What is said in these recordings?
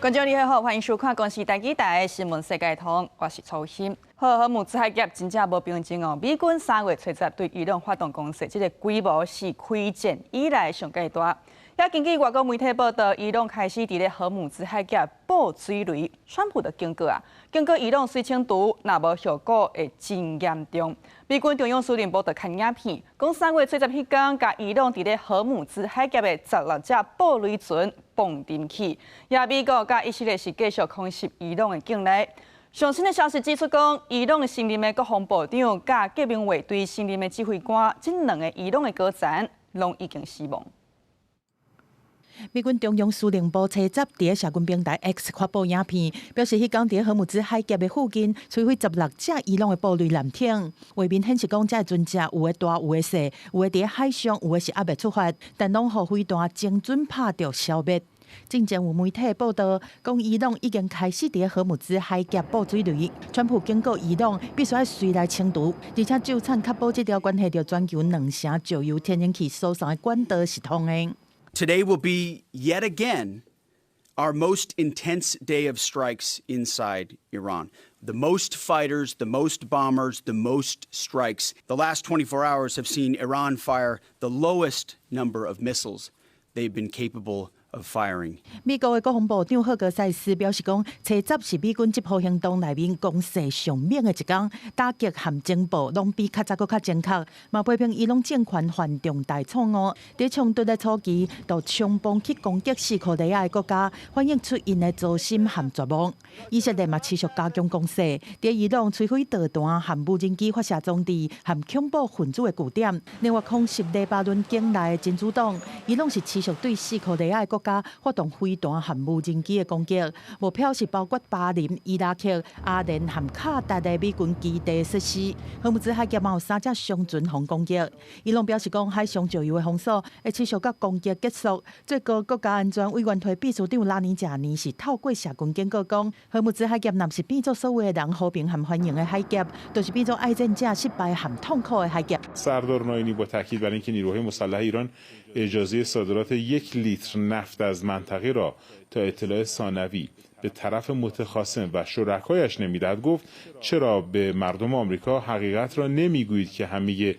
觀眾你好，歡迎收看《公視台語台》新聞世界通，我是曹欣。好，荷姆茲海峽真正無平靜哦。美軍3月初十對伊朗發動攻勢，這個規模是開戰以來上蓋大。也根據外國媒體報道，伊朗開始佇咧荷姆茲海峽布水雷，川普就警告啊，警告伊朗水清除，若無後果會真嚴重。美軍中央司令部就刊影片，講3月初十彼工，共伊朗佇咧荷姆茲海峽的16隻布雷船磅沉去。也美國佮以色列是繼續空襲伊朗的境內。上新的消息指出，講伊朗新任的國防部長佮革命衛隊新任的指揮官，這兩个伊朗的高層攏已經死亡。美軍中央司令部初十佇社群平台 X 發布影片，表示彼工佇荷姆茲海峽的附近摧毀16隻伊朗的布雷艦艇。畫面顯示講，這船隻有的大，有的細，有的佇海上，有的是猶未出發，但攏予飛彈精準拍著消滅。進前有媒體報道，講伊朗已經開始佇荷姆茲海峽布水雷。川普警告伊朗必須愛隨來清除，而且就產確保這條關係著全球兩成石油天然氣輸送的管道是通的。 Today will be yet again our most intense day of strikes inside Iran. The most fighters, the most bombers, the most strikes. The last 24 hours have seen Iran fire the lowest number of missiles they've been capable of firing. 美國的國防部長赫格塞斯表示講，初十是美軍這波行動內面攻勢上猛的一工，打擊和情報攏比較早閣較精確，嘛批評伊朗政權犯重大錯誤，佇衝突的初期就衝鋒去攻擊西敘利亞的國家，反映出𪜶的糟心和絕望。以色列嘛持續加強攻勢，佇伊朗摧毀導彈和無人機發射裝置和恐怖分子的據點，另外空襲黎巴嫩境內的真主黨。伊朗是持續對西敘利亞的國家發動飛彈和無人機的攻擊，目標是包括巴林、伊拉克、阿聯和卡達的美軍基地設施。荷姆茲海峽嘛有三隻商船予攻擊。伊朗表示講，海上石油的封鎖會持續到攻擊結束。最高國家安全委員會秘書長拉尼賈尼是透過社群警告講，荷姆茲海峽若毋是變做所有的人和平和繁榮的海峽，就是變做愛戰者失敗和痛苦的海峽。 سردار نائینی با تاکید بر اینکه نیروهای مسلح ایران اجازه صادرات 1 لیتر نفت از منطقه را تا اطلاع ثانوی به طرف متخاصم و شرکایش نمیدهد، گفت چرا به مردم آمریکا حقیقت را نمیگویید که همه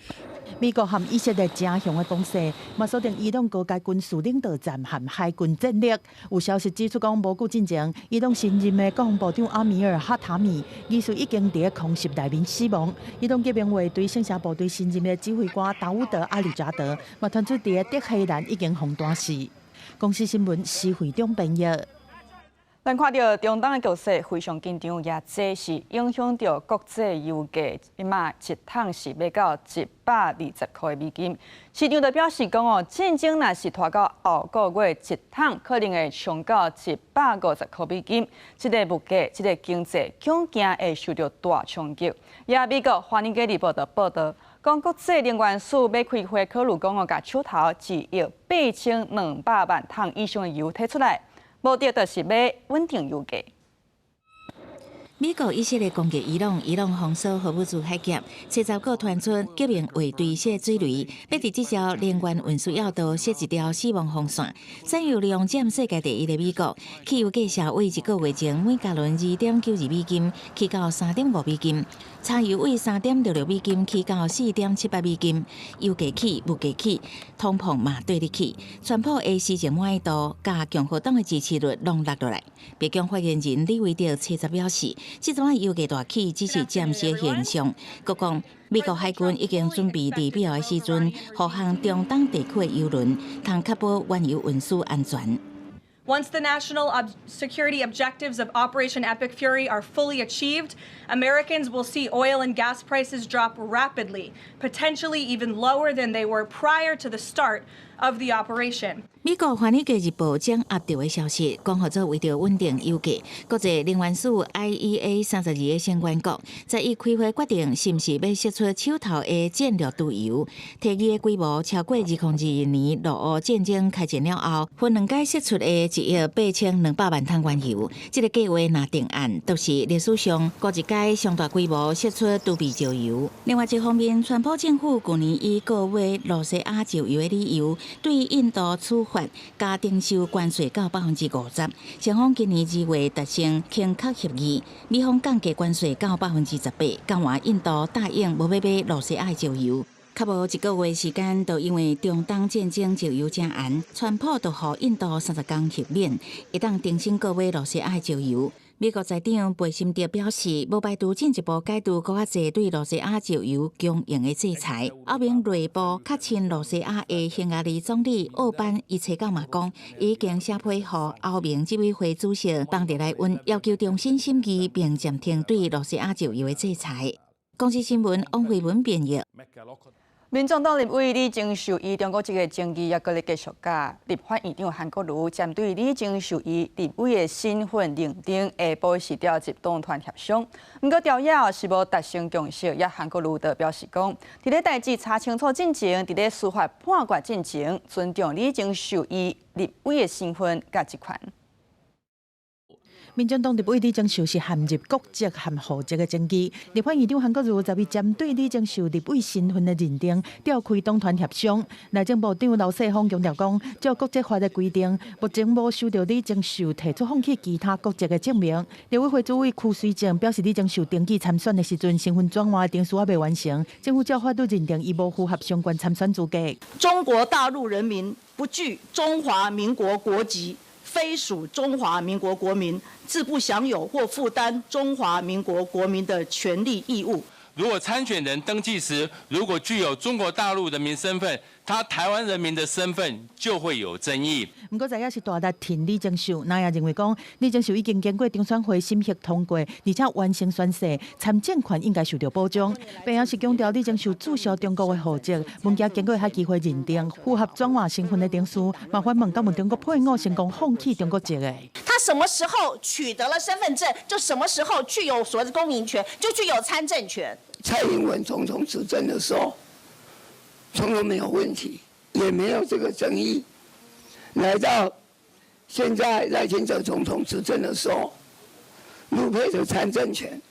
美國和以色列誠強的攻勢，嘛鎖定伊朗高階軍事領導層和海軍戰力。有消息指出講，無久進前，伊朗新任的國防部長阿米爾哈塔米疑似已經佇空襲內面死亡。伊朗革命衛隊聖城部隊新任的指揮官達烏德阿里扎德嘛傳出佇德黑蘭已經予彈死。公視新聞施惠中編譯。咱看著中東的局勢非常緊張，也這是影響著國際油價，這馬一桶是欲到120塊美金。市場就表示講哦，戰爭若是拖到後個月，一桶可能會衝到150塊美金。這个物價、這个經濟恐驚會受著大衝擊。也美國《華爾街日報》就報道，講國際能源署欲開會考慮講哦，共手頭1億8200萬桶以上的油提出來。目的就是欲穩定油價。美國以色列攻擊伊朗，伊朗封鎖荷姆茲海峽，初十閣傳出革命衛隊設水雷，欲佇這條能源運輸要道設一條死亡防線。產油量佔世界第一的美國，汽油價數為一個月前每加侖2.92美金，起到3.5美金；柴油為3.66美金起到4.78美金。油價起，物價起，通膨嘛綴咧起。川普的施政滿意度佮共和黨的支持率攏落落來。白宮發言人李維德初十表示，這陣油價大起只是暫時現象。閣講美國海軍已經準備佇必要的時陣，護航中東地區的油輪，通確保原油運輸安全。 Once the national security objectives of Operation Epic Fury are fully achieved, Americans will see oil and gas prices drop rapidly, potentially even lower than they were prior to the start of the operation. 美國《華爾街日報》掌握著的消息，講號做為著穩定油價，國際能源署 IEA 32個成員國在伊開會決定，是毋是欲釋出手頭的戰略儲油，提議的規模超過2021年俄烏戰爭開戰了後，分兩階釋出的1億8200萬桶原油。這个計畫若定案，就是歷史上頭一擺上大規模釋出儲備石油。另外一方面，川普政府舊年以購買露西亞石油的理由，對印度處罰加徵收關稅到50%。雙方今年2月達成輕確協議，美方降低關稅到18%，共換印度答應無欲買露西亞石油。較無一個月時間，就因為中東戰爭石油誠絚，川普就予印度30工豁免，會當重新購買露西亞石油。美國財長貝森特表示，無排除進一步解除閣較濟對露西亞石油供應的制裁。歐盟內部較親露西亞的匈牙利總理奧班伊揣九嘛講，已經寫批予歐盟執委會主席馮德萊恩，要求重新審議並暫停對露西亞石油的制裁。公視新聞王慧文編譯。民眾黨立委李鍾秀伊中國籍的爭議猶閣咧繼續佮立法院長韓國瑜針對李鍾秀伊立委的身份認定，下晡是召集黨團協商。毋過朝野是無達成共識，也韓國瑜就表示講，佇咧代誌查清楚進前，佇咧司法判決進前，尊重李鍾秀伊立委的身份佮職權。民進黨立委李鍾秀是陷入國籍和戶籍的爭議。立法院長韓國瑜昨暝針對李鍾秀立委身份的認定，召開黨團協商。內政部長劉世鋒強調講，照國籍法的規定，目前無收到李鍾秀提出放棄其他國籍的證明。立委會主委柯水正表示，李鍾秀登記參選的時陣，身份轉換的程序猶未完成，政府照法律認定伊無符合相關參選資格。中國大陸人民不具中華民國國籍，非屬中華民國國民，自不享有或負擔中華民國國民的權利義務。如果參選人登記時，如果具有中國大陸人民身份，他台灣人民的身份就會有爭議。毋過，在野是大力挺李鍾秀，那也認為講李鍾秀已經經過中選會審核通過，而且完成宣誓，參政權應該受到保障。並也是強調李鍾秀註銷中國的戶籍，文件經過海基會認定，符合轉換身份的程序，嘛反問敢有中國配偶成功放棄中國籍的。他什麼時候取得了身份證，就什麼時候具有所謂的公民權，就具有參政權。蔡英文總統執政的時候，從來沒有問題，也沒有這個爭議。來到現在賴清德總統執政的時候，陸配的參政權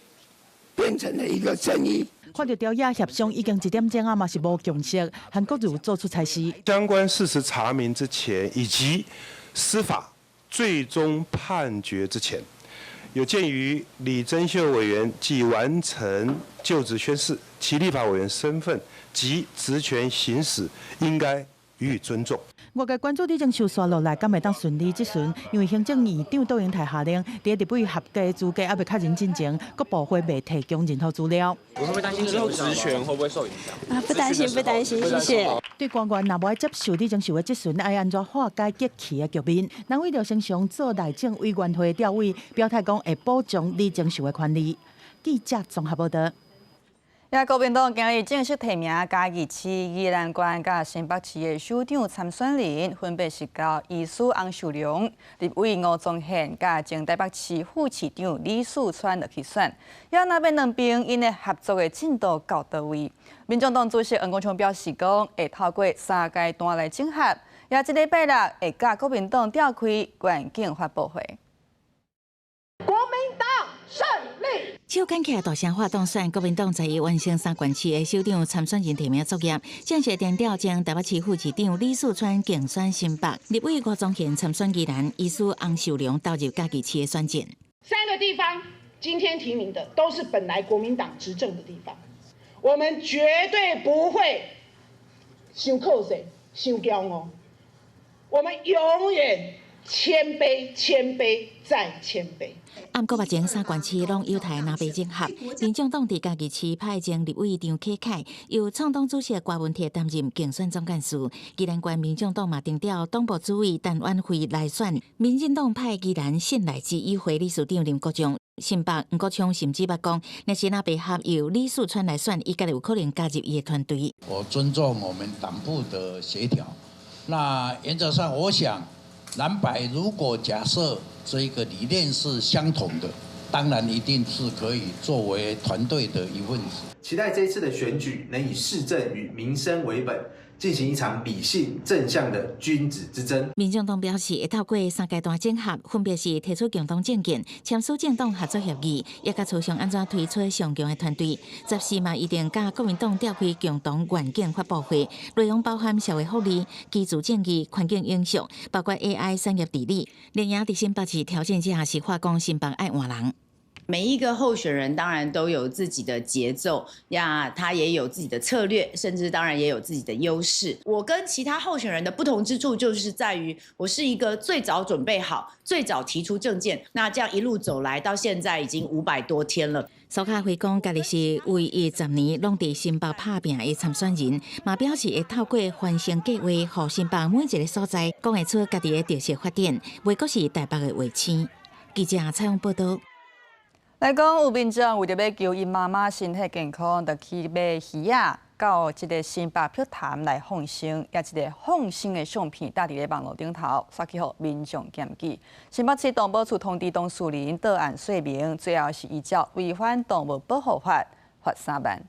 變成了一個爭議。看著朝野協商已經一點鐘啊，嘛是無共識，韓國瑜做出裁示。相關事實查明之前，以及司法最終判決之前，有鑑於李貞秀委員既完成就職宣誓，其立法委員身份及職權行使應該予以尊重。外界關注李鍾秀紲落來，敢會當順利質詢？因為行政院長卓榮泰下令，佇立委合格資格猶未確認進前，國部會未提供任何資料。會不會擔心之後職權會不會受影響？啊，不擔心，不擔心，謝謝。對官員若無愛接受李鍾秀的質詢，愛按怎化解激氣的局面？南委廖生祥做內政委員會調委，表態講會保障李鍾秀的權利。記者綜合報道。也國民黨今日正式提名嘉義市、宜蘭縣佮新北市的首長參選人，分別是交醫師翁秀龍、立委吳宗憲佮前台北市副市長李四川落去選。也那邊兩邊𪜶的合作的進度到佗位？民眾黨主席黃國昌表示講，會透過三階段來整合。也這禮拜六會佮國民黨召開願景發布會。國民黨勝利。手牽起來大聲發黨選，國民黨在已完成三縣市的首長參選人提名作業，正式定調前台北市副市長李四川競選新北，立委吳宗憲參選宜蘭，醫師翁秀龍投入嘉義市的選戰。三個地方今天提名的都是本來國民黨執政的地方，我們絕對不會傷靠勢、傷驕傲，我們永遠謙卑、謙卑再謙卑。毋過目前三縣市攏有待藍白整合，民眾黨佇嘉義市派前立委張啟楷，由創黨主席郭文鐵擔任競選總幹事。宜蘭縣民眾黨嘛定調黨部主委陳婉慧來選，民進黨派宜蘭信賴市議會理事長林國忠。新北黃國昌甚至捌講，若是藍白合由李四川來選，伊家己有可能加入伊的團隊。我尊重我們黨部的協調。那原則上，我想藍白如果假設這個理念是相同的，當然一定是可以作為團隊的一份子。期待這一次的選舉能以市政與民生為本，進行一場理性正向的君子之爭。民眾黨表示，會透過三階段整合，分別是提出共同政見、簽署政黨合作協議，以及磋商按怎推出上強的團隊。14嘛，一定佮國民黨召開共同願景發佈會，內容包含社會福利、居住正義、環境永續，包括 AI 產業治理。連贏佇新北市挑戰者是發講新北愛換人。每一個候選人當然都有自己的節奏呀，他也有自己的策略，甚至當然也有自己的優勢。我跟其他候選人的不同之處，就是在於我是一個最早準備好、最早提出政見。那這樣一路走來，到現在已經500多天了。蘇卡輝講，家己是唯一10年攏佇新北拍拚的參選人，嘛表示會透過翻新計劃，予新北每一個所在講會出家己的特色發展，袂閣是台北的衛星。記者採訪報道。來講，有民眾為著欲求𪜶媽媽身體健康，就去買魚仔到這个新北碧潭來放生，也一个放生的相片貼佇咧網路頂頭，煞去予民眾檢舉。新北市動保處通知當事人到案說明，最後是依照違反動物保護法罰3萬。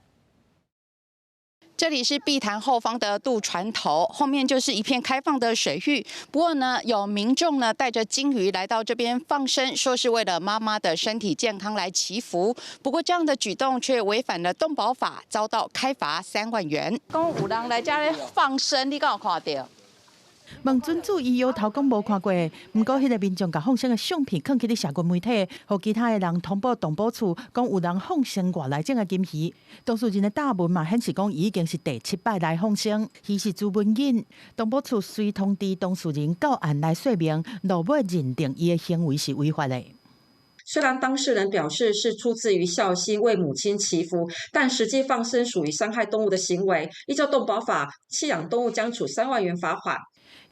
這裡是碧潭後方的渡船頭，後面就是一片開放的水域。不過呢，有民眾呢帶着金魚來到這邊放生，說是為了媽媽的身體健康來祈福。不過這樣的舉動卻違反了動保法，遭到開罰3萬元。講有人來這裡放生，你敢有看著？問准注意搖頭講無看過，毋過彼个民眾共放生的相片囥去佇社群媒體，予其他的人通報動保處，講有人放生外來種的金魚。當事人的答文嘛顯示講，伊已經是第七擺來放生，魚是朱文錦。動保處隨通知當事人到案來說明，落尾認定伊的行為是違法的。雖然當事人表示是出自於孝心為母親祈福，但實際放生屬於傷害動物的行為，依照動保法，棄養動物將處3萬元罰款。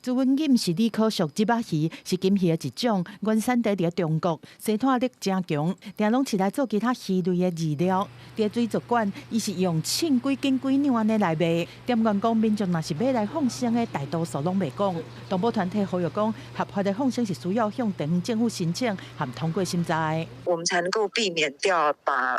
朱文錦是鯉科屬鯽仔魚，是金魚的一種，原產地佇中國，生湠力誠強，定攏飼來做其他魚類的飼料。佇水族館，伊是用稱幾斤幾兩按呢來賣。店員講，民眾若是欲來放生的，大多數攏袂講。動保團體呼籲講，合法的放生是需要向地方政府申請和通過審查的。我們才能夠避免掉把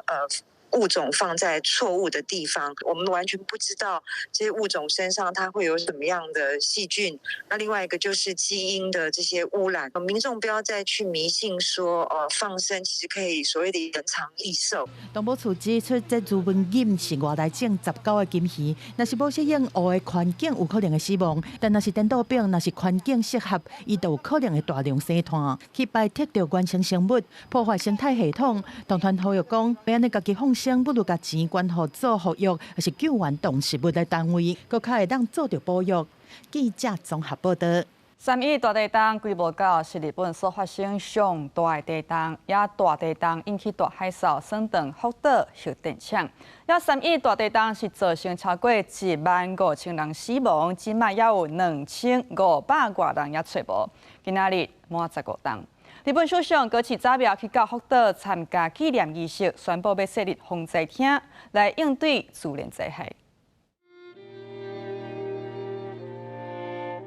物種放在錯誤的地方，我們完全不知道這些物種身上它會有什麼樣的細菌。那另外一個就是基因的這些污染，民眾不要再去迷信說，放生其實可以所謂的延長益壽。動保處指出，這朱文錦是外來種19個金魚，若是無適應湖的環境，有可能會死亡；但若是顛倒變，若是環境適合，伊就有可能會大量生湠，去排斥著原生生物，破壞生態系統。動團呼籲講，欲按呢家己放生，不如共錢捐予做復育，抑是救援動植物的單位，閣較會當做著保育。記者綜合報導。3·11大地震規模九，是日本所發生上大的地震，也大地震引起大海嘯，損斷福島核電廠。也3·11大地震是造成超過1萬5千人死亡，這擺猶有2500外人猶揣無。今仔日滿15冬。日本首相高市早苗去到福島參加紀念儀式，宣布欲設立防災廳來應對自然災害。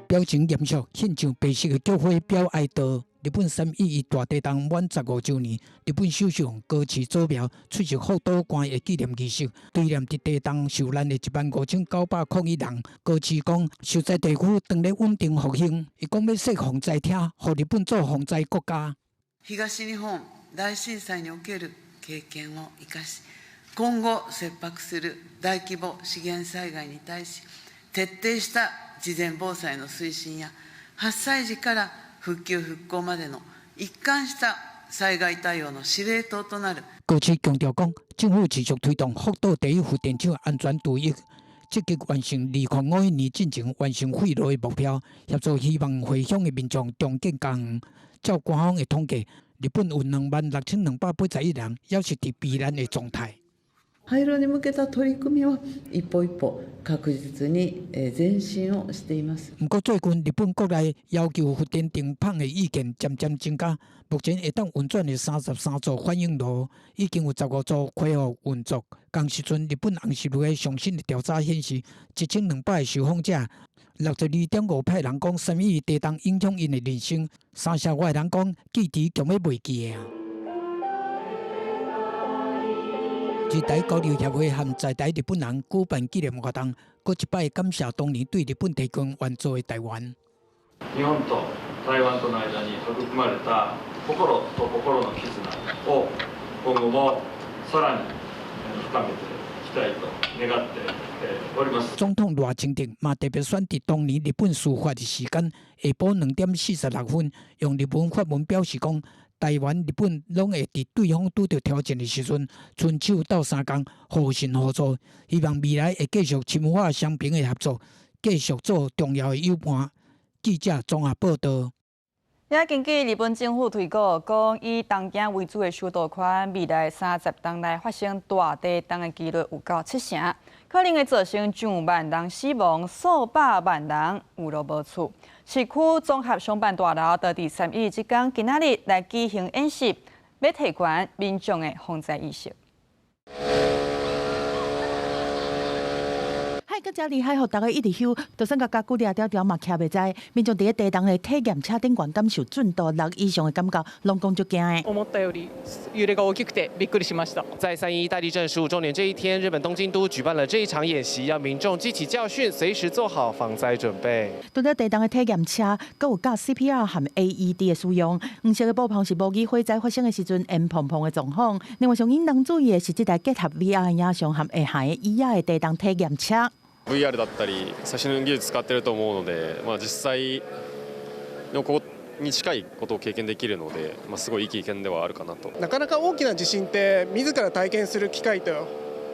表情嚴肅，獻上白色的菊花表哀悼。日本3·11大地震滿15週年，日本首相高市早苗出席福島縣的紀念儀式，追念佇地震受難的15,901人。高市講，受災地區當咧穩定復興，伊講欲設防災廳，予日本做防災國家。東日本大震災における経験を生かし、今後切迫する大規模資源災害に対し、徹底した事前防災の推進や発災時から復舊復興までの一貫した災害対応の司令塔となる。高市強調講，政府持續推動福島第一核電廠安全度疫，積極完成2051年進前完成廢爐的目標，協助希望回鄉的民眾重建家園。照官方的統計，日本有26,281人，猶是佇避難的狀態。廃炉に向けた取り組みは一歩一歩確実に前進をしています。毋過最近日本國內要求核電停放的意見漸漸增加。目前會當運轉的33座反應爐已經有15座恢復運作。仝時陣，日本紅十字會上新的調查顯示，1200个受訪者，62.5%人講3·11地震影響𪜶的人生，三成外人講記憶強欲袂記的啊。日台交流協會和在台日本人舉辦紀念活動，閣一擺感謝當年對日本提供援助的台灣。日本と台灣との間に育まれた心と心の絆を今後もさらに深めていきたいと願っております。總統賴清德嘛特別選佇當年日本事發的時間，下晡2點46分，用日文發文表示講，台灣、日本攏會佇對方拄著挑戰的時陣，伸手鬥相共，互信互助，希望未來會繼續深化雙邊的合作，繼續做重要的友伴。記者綜合報道。也根據日本政府推估，講以東京為主的首都圈，未來30冬內發生大地動的幾率有到7成，可能會造成上萬人死亡、數百萬人有路無厝。市區綜合商辦大樓就佇3·11這工今仔日來舉行演習，欲提懸民眾的防災意識。海閣遮厲害，予逐家一直咻，就算共家具掠條條嘛徛袂在。民眾佇咧地動的體驗車頂懸感受震度6以上的感覺，攏講足驚的。思ったより揺れが大きくてびっくりしました。在3·11大地震15週年這一天，日本東京都舉辦了這一場演習，讓民眾記起教訓，隨時做好防災準備。除了地動的體驗車，閣有教 CPR 和 AED 的使用。黃色的布棚是模擬火災發生的時陣煙蓬蓬的狀況。另外，上引人注意的是，這台結合 VR 影像和下行的椅仔的地動體驗車。 VR だったり最新の技術使ってると思うので、まあ実際のこに近いことを経験できるので、まあすごいいい経験ではあるかなと。なかなか大きな地震って自ら体験する機会って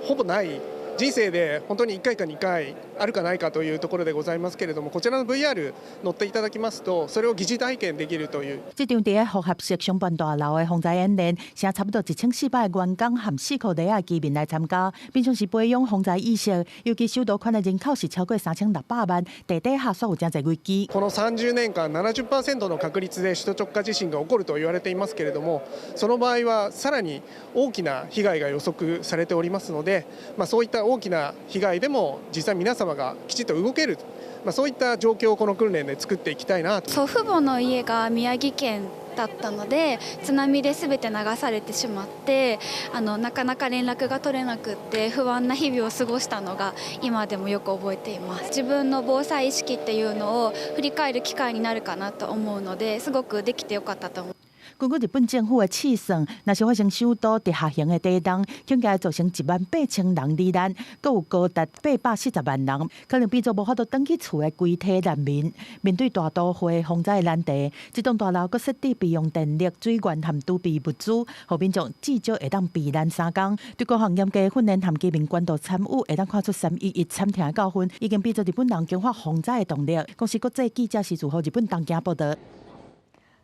ほぼない。人生で本当に1回か2回あるかないかというところでございますけれども、こちらの VR 乗っていただきますと、それを疑似体験できるという。這場佇咧複合式商辦大樓的防災演練，現差不多1400個員工和四箍里仔居民來參加，平常時培養防災意識，尤其首都圈的人口是超過3600萬，地底下煞有誠濟危機。この30年間70%の確率で首都直下地震が起こると言われていますけれども、その場合はさらに大きな被害が予測されておりますので、まあそういった大きな被害でも実際皆様がきちっと動ける、まあ、そういった状況をこの訓練で作っていきたいなと。祖父母の家が宮城県だったので、津波で全て流されてしまって、なかなか連絡が取れなくって不安な日々を過ごしたのが今でもよく覚えています。自分の防災意識っていうのを振り返る機会になるかなと思うので、すごくできてよかったと思います。根據日本政府的試算，若是發生首都直轄型的地動，恐驚造成18000人罹難，閣有高達840萬人，可能變做無法度轉去厝的規體難民。面對大都會防災的難題，這棟大樓閣設置備用電力、水源和儲備物資，予民眾至少會當避難3工。對各項嚴格訓練和居民關注參與，會當看出3·11慘痛的教訓，已經變做日本人強化防災的動力。公視國際記者時主予日本東京報道。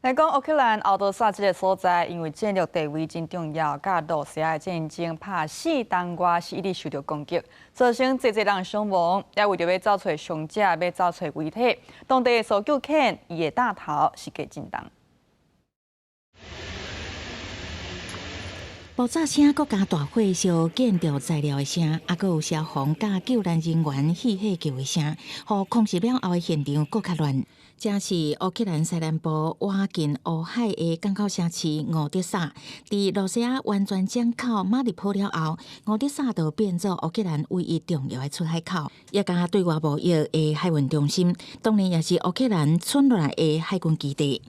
來講烏克蘭敖德薩這个所在，因為戰略地位真重要，佮羅西亞的戰爭拍4冬外是一直受著攻擊，造成濟濟人傷亡。也為著欲走揣傷者，欲走揣遺體，當地的搜救犬伊的膽頭是加真重。爆炸聲、閣加大火燒建築材料的聲，猶閣有消防佮救難人員戲血叫的聲，予空襲了後的現場閣較亂。這是烏克蘭西南部倚近烏海的港口城市敖德薩，佇羅西亞完全掌控馬里波了後，敖德薩就變做烏克蘭唯一重要的出海口，也佮對外貿易的海運中心，當然也是烏克蘭村落來的海軍基地。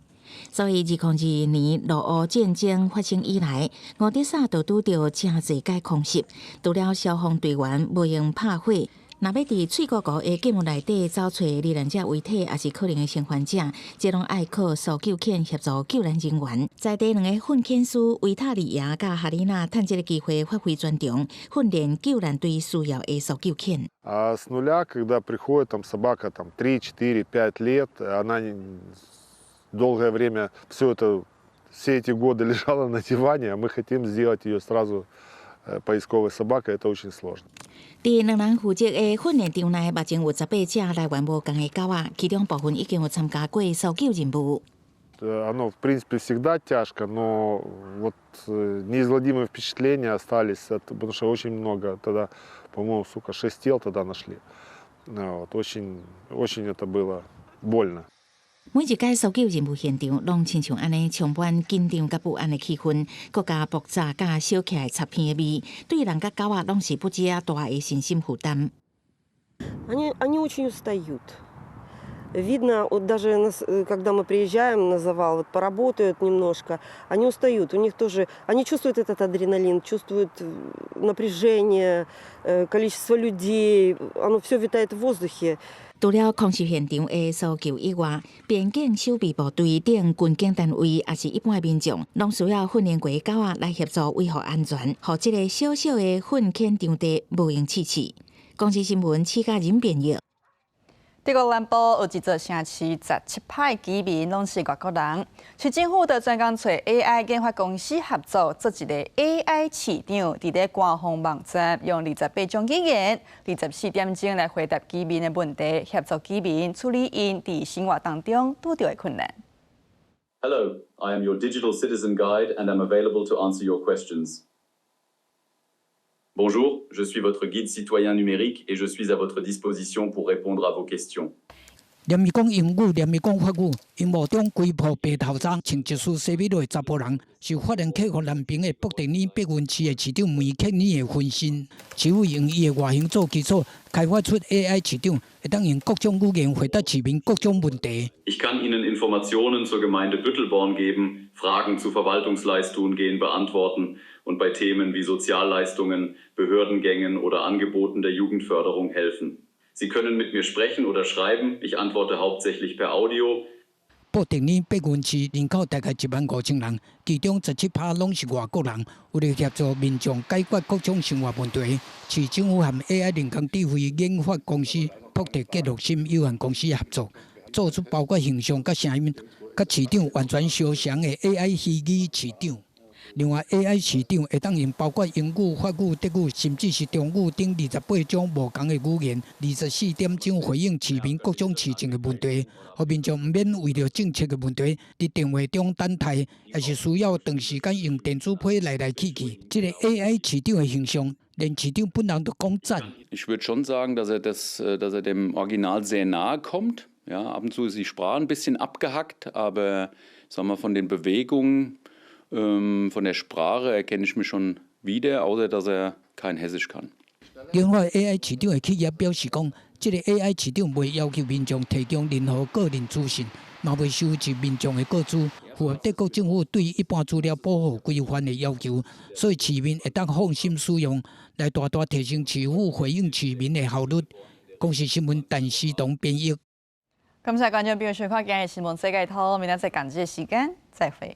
所以，2022年俄烏戰爭發生以來，敖德薩就拄著誠濟擺空襲，除了消防隊員無閒拍火，若欲佇脆糊糊的建物內底走揣罹難者遺體，抑是可能的生還者，這攏愛靠搜救犬協助救難人員。在地兩個訓犬師維塔利亞佮哈里娜，趁這个機會發揮專長，訓練救難隊需要的搜救犬。 А с нуля, когда приходит там собака там 3, 4, 5 лет, она долгое время все это, все эти годы лежала на диване, а мы хотим сделать ее сразу поисковой собакой, это очень сложно. 佇兩人負責的訓練場內，目前有18隻來源無仝的狗仔，其中部分已經有參加過搜救任務。 Оно, в принципе, всегда тяжко, но вот неизгладимые впечатления остались, потому что очень много тогда, по-моему, сука, 6 тел тогда нашли. Вот, очень, очень это было больно. 每一擺搜救任務現場，攏親像按呢充滿緊張佮不安的氣氛，閣加爆炸佮燒起來插片的味，對人佮狗仔攏是不止仔大的身心負擔。 Они очень устают. Видно, вот даже когда мы приезжаем на завал, вот поработают немножко, они устают, у них тоже, они чувствуют этот адреналин, чувствуют напряжение, количество людей, оно все витает в воздухе. 除了空襲現場的搜救以外，邊境守備部隊等軍警單位，抑是一般的民眾，攏需要訓練過的狗仔來協助維護安全，予這个小小的訓犬場地無閒試試。公視新聞，施嘉仁編譯。德國南部有一座城市，17%居民攏是外國人。市政府就專工揣 AI 研發公司合作，做一個 AI 市長，佇咧官方網站用28種語言、24點鐘來回答居民的問題，協助居民處理𪜶佇生活當中拄著的困難。 Hello, I am your digital citizen guide and am available to answer your questions. Bonjour, je suis votre guide citoyen numérique et je suis à votre disposition pour répondre à vos questions. 連伊講英語，連伊講法語，螢幕中規部白頭鬃，穿一束西米露的查埔人，是法蘭克福南爿的布特爾碧雲市的市長梅克爾的分身。市府用伊的外形做基礎，開發出 AI 市長，會當用各種語言回答市民各種問題。 Ich kann Ihnen Informationen zur Gemeinde Büttelborn geben, Fragen zu Verwaltungsleistungen beantworten und bei Themen wie Sozialleistungen, Behördengängen oder Angeboten der Jugendförderung helfen. Sie können mit mir sprechen oder schreiben. Ich antworte hauptsächlich per Audio. 布特爾碧雲市人口大概1萬5千人，其中17%攏是外國人。為了協助民眾解決各種生活問題，市政府和 AI 人工智慧研發公司福特傑洛森有限公司合作，做出包括形象佮聲音、佮市長完全相像的 AI 虛擬市長。另外，AI 市長會當用包括英語、法語、德語，甚至是中語等28種無仝的語言，24點鐘回應市民各種市政的問題，予民眾毋免為著政策的問題，佇電話中等待，抑是需要長時間用電子批來來去去。這个 AI 市長的形象，連市長本人都講讚。 Ich würde schon sagen, dass er dem Original sehr nahe kommt. Ja, ab und zu ist die Sprache ein bisschen abgehackt, aber sagen wir, von den Bewegungen, von der Sprache erkenne ich mich schon wieder, außer dass er kein Hessisch kann. 另外，AI 市長的企業表示講，這个 AI 市長袂要求民眾提供任何個人資訊，嘛袂收集民眾的個資，符合德國政府對一般資料保護規範的要求，所以市民會當放心使用，來大大提升市府回應市民的效率。公視新聞陳思彤編譯。感謝觀眾朋友收看今日新聞世界通，明仔載仝這个時間再會。